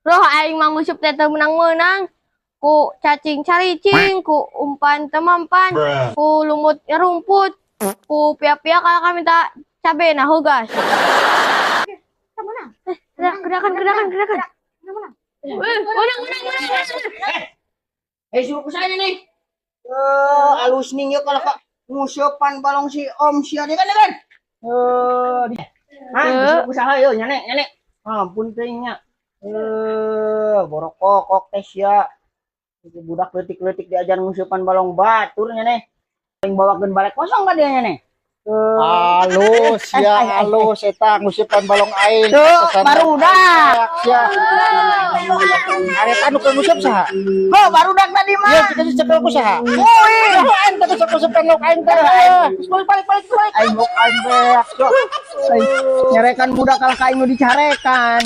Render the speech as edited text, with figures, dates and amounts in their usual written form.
Roh aing mah nguseup teh teu meunang-meunang. Ku cacing caricing, ku umpan teu mempan, ku lumut nyarumput, ku pia-pia kalau kami minta cabe nah hugas. Eh, gerakan, gerakan, gerakan. Eh, menang, menang, menang, menang. Eh, suruh saya nih. Eh, alus nih ya kalau kak nguseupan balong si Om sia dia kan ya kan. Eh, di. Hah, Eh. disuruh usaha yo nyane nyane. Ampun teh nya. Eh, borokok teh sia. Itu budak leutik-leutik diajar nguseupan balong batur nyane. Yang bawakeun balik kosong ka dia nyane. Eh, Halus ya, halus eta nguseupan balong aing. Tuh, barudak. Sia. Are anu keur nguseup saha? Kok barudak tadi mah? Iya, cek cekel ku saha? Woi, Aing teh nguseupan lauk aing teh. Geus balik balik balik balik. Aing bok aing beak. Sok. Aing nyarekan budak kalau ka aing nu dicarekan.